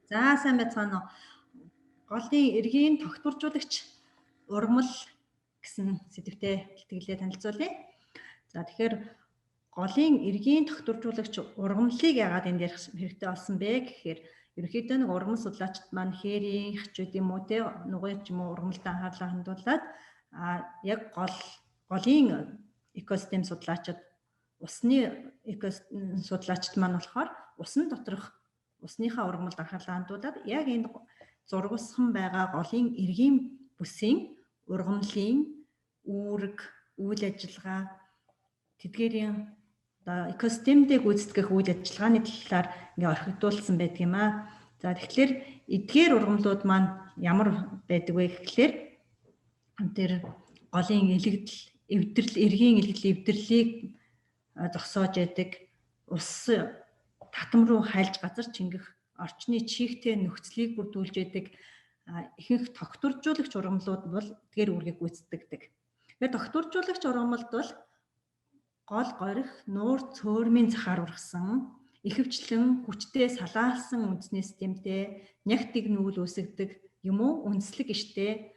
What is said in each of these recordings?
За сайн байцгаана уу. Голын эргийн тогтворжуулагч ургамал гэсэн сэдвтэй илтгэлээ танилцуулъя. За тэгэхээр голын эргийн тогтворжуулагч ургамлыг яагаад энд ярих хэрэгтэй болсон бэ гэхээр ерөнхийдөө нэг ургамал судлаачид маань хээрийн хчүүд юм уу те нугын ч юм уу ургамалд анхаарлаа хандуулад яг голын экосистем судлаачид усны судлаачид маань болохоор усан доторх усныхаа ургамалд анхаарлаа хандуулад яг энэ зургуулсан байгаа голын эргийн бүсийн ургамлын үүрэг, үйл ажиллагаа тэдгээрийн одоо экосистемдээ гүйцэтгэх үйл ажиллагааны талаар ингээ орхигдуулсан байдаг юм аа. За тэгэхээр эдгээр ургамлууд маань ямар байдаг вэ гэхлээр тэр голын элэгдэл, эвдрэл, эргийн элэгдэл эвдэрлийг зогсоож яадаг, ус татам руу хайлж газар чингэх орчны чийгтэй нөхцөлийг бүрдүүлж яадаг ихэнх тогтворжуулагч ургамлууд бол эдгээр үүргийг гүйцэтгэдэг. Тэгэхээр тогтворжуулагч ургамалд бол гол горих нуур цөөрмийн захаар ургасан, ихэвчлэн хүчтэй салаалсан үндэсний системтэй нягт нүүл үүсгдэг юм уу үндэслэг иштэй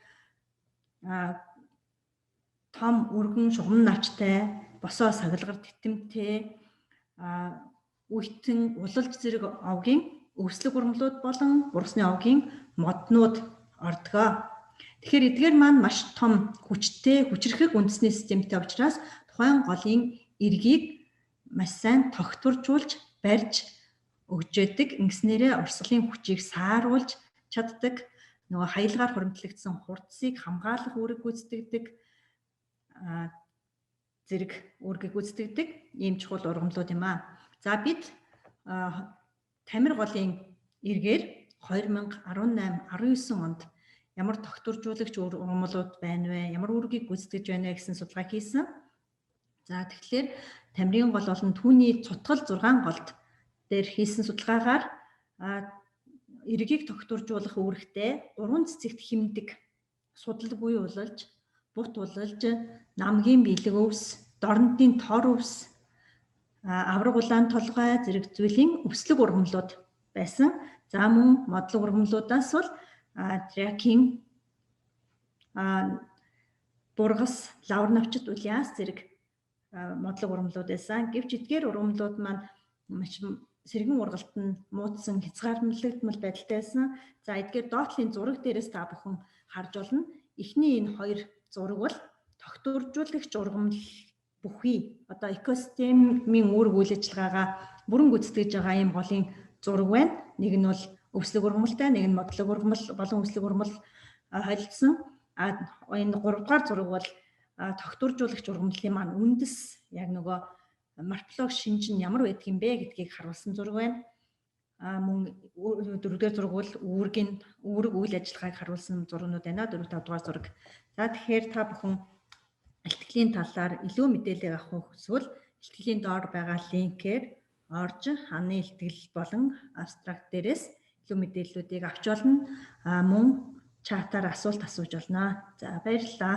том өргөн шугам навчтай, босоо сагилгар тэтэмтэй, үйтэн улалж зэрэг овгийн өвслөг ургамлууд болон бурсны овгийн моднууд ордгоо. Тэгэхээр эдгээр маань маш том хүчтэй, хүчрхэг үндэсний системтэй учраас тухайн голын эргийг маш сайн тогтворжуулж барьж өгч яадаг. Ингэснээрээ урсгалын хүчийг сааруулж чаддаг, нөгөө хаялгаар хуримтлагдсан хурцыг хамгаалах үүрэг гүйцэтгэдэг зэрэг үүргийг гүйцэтгэдэг ийм чухал ургамлууд юм аа. За бид Тамир голын эргээр 2018 19 онд ямар тогтворжуулагч ургамлууд байна вэ? Ямар үүргийг гүйцэтгэж байна вэ гэсэн судалгаа хийсэн. За тэгэхээр Тамирын гол болон түүний цутгал 6 голд дээр хийсэн судалгаагаар эргийг тогтворжуулах үүрэгтэй 3 цэцэгт хэмдэг судалгүй улалж, бут улалж, намгийн бэлэг өвс, дорнодын тор өвс, авраг улаан толгой зэрэг зүйлийн өвслөг ургамлууд байсан. За мөн модлог ургамлуудаас бол тракийн бургас, лавр навчит, улиас зэрэг модлог ургамлууд байсан. Гэвч эдгээр ургамлууд маань маш сэргэн ургалт нь муудсан хязгаарлагдмал байдалтай байсан. За эдгээр доотлын зураг дээрээс та бүхэн харж болно. Эхний энэ хоёр зураг бол тогтворжуулагч ургамал бүхий одоо экосистемийн үүрэг үйл ажиллагаагаа бүрэн гүйцэтгэж байгаа ийм голын зураг байна. Нэг нь бол өвслөг ургамалтай, нэг нь модлог ургамал болон өвслөг ургамал холилдсон. А энэ 3 дугаар зураг бол тогтворжуулагч ургамлын маань үндэс яг нөгөө морфологи шинж нь ямар байдаг юм бэ гэдгийг харуулсан зураг байна. А мөн дөрөвдүгээр зураг бол үүргийн үүрэг үйл ажиллагааг харуулсан зургнууд байна. 4 5 дугаар зураг. За тэгэхээр та бүхэн илтгэлийн талаар илүү мэдээлэл авах хүсвэл илтгэлийн доор байгаа линкээр орж ханы илтгэл болон абстракт дээрээс илүү мэдээллүүдийг авч болно. А мөн чатаар асуулт асууж болно. За баярлалаа.